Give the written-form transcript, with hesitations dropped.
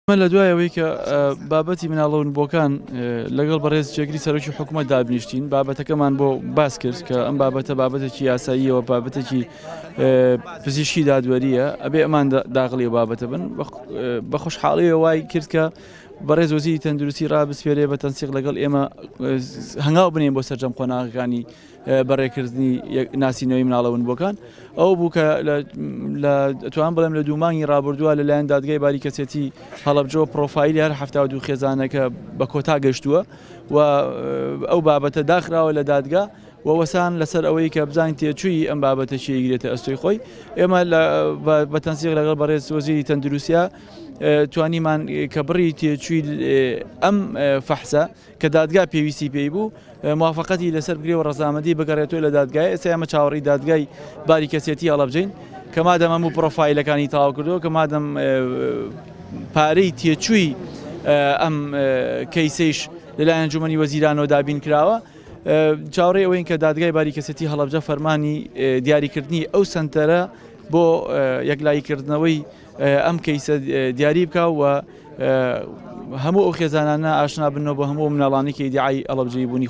ئەمە لە دوای ئەوەی کە بابەتی مناڵە ونبووەکان لەگەڵ بەڕێز جێگری سەرۆکی حکوومەت دابنیشتین، بابەتەکەمان بۆ باس کرد کە ئەم بابەتە بابەتێکی یاساییەوە بابەتێکی پزیشکی دادوەریە، ئەبێ ئەمان داغڵی ئەو بابەتە بن. بە خۆشحاڵیەوە وای کرد کە بەڕێز وەزیری تەندروستی ڕابسپێرێ بە تەنسیق لەگەڵ ئێمە هەنگاو بنێن بۆ سەرجەم قۆناغەکانی بەڕێکردنی ناسینەوەی مناڵە ونبووەکان. ئەو بوو کە لە توان بڵێم لە دوو مانگی ڕابردووە لەلایەن دادگای باری کەسێتی هەڵەبجەوە پرۆفایلی هەر 72 خێزانەکە بە کۆتا گەشتووە و ئەو بابەتە داخراوە لە دادگا و وەسان لەسەر ئەوەی کە بزانین تێچووی ئەم بابەتە چی گرێتە ئەستۆی خۆی. ئێمە بە تەنسیق لەگەڵ بەڕێز وەزیری تەندروستیا توانیمان کە بڕی تێچووی ئەم فەحسە کە دادگا پێویستی پێی بوو موافقەتی لەسەر بگرێ و ڕەزامەندی بگەڕێتەوە لە دادگای. ئێستا ئێمە چاوەڕێی دادگای باری کەسێتی هەڵەبجەین کە مادەم هەموو پرۆفایلەکانی تەواو کردووە، کە مادەم پارەی تێچووی ئەم کەیسەیش لەلایەن ئەنجومەنی وەزیرانەوە دابین کراوە، چاوەڕێی ئەوەین کە دادگای باری کەسێتی هەڵەبجە فەرمانی دیاریکردنی ئەو سەنتەرە بۆ یەکلاییکردنەوەی ئەم کەیسە دیاری بکا و هەموو ئەو خێزانانە ئاشنا بنەوە بە هەموو مناڵانی کە ئیدعای هەڵەبجەیی بوونی.